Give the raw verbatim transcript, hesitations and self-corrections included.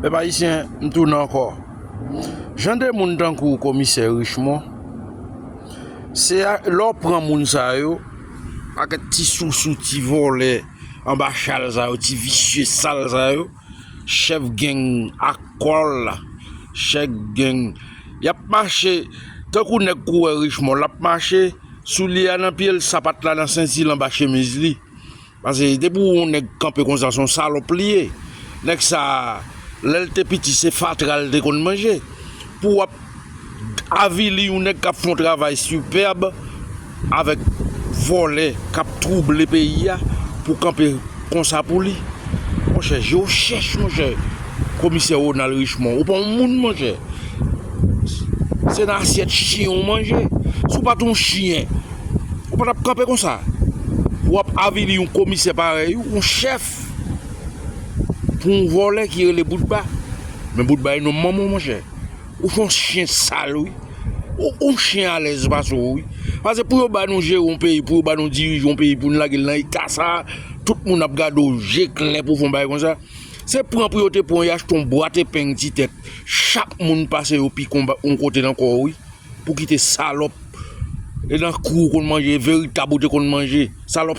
Pèp ayisyen, m tounen ankò. Jan de moun tankou komisè Richemond, se a- lè w pran moun sa yo, pakèt ti sousou, ti vòlè anba chal sa yo, ti visye sal sa yo, chèf gang ak kòl la, chèf gang, y ap mache tankou nèg kourè Richemond, l ap mache, soulye a nan pye l, sapat la nan senti l, anba chemiz li. Paske depi w wè yon nèg kanpe konsa, se yon salòp li ye. Nèg sa a, lè l te piti, se fatra l te konn manje. Pou w ap avili yon nèg k ap fè yon travay sipèb avèk vòlè k ap twouble peyi a, pou kanpe konsa pou li. Monchè, je w chèch, monchè, komisè Ronald Richemond. Ou pa yon moun, monchè. Se nan asyèt chen w manje. Si w pa t yon chen, ou pa t ap kanpe konsa. W ap avili yon komisè parèy ou, yon chèf, pou yon vòlè ki rele Boutba. Men Boutba e non manman w, monchè. Ou se yon chen sal, wi. Ou, ou chen alèz pase w, wi. Paske pou yo ba nou jere yon peyi, pou yo ba nou dirije yon peyi, pou n lage l nan eta sa a, tout moun ap gade w je klè pou w fè yon bagay konsa. Se pran pou yo te pran, yo achte yon bwat epeng ti tèt. Chak moun pase yo pikon ba- yon kote nan kò w, wi. Pou kite salòp. E nan kou w konn manje, veritab ou te konn manje. Salòp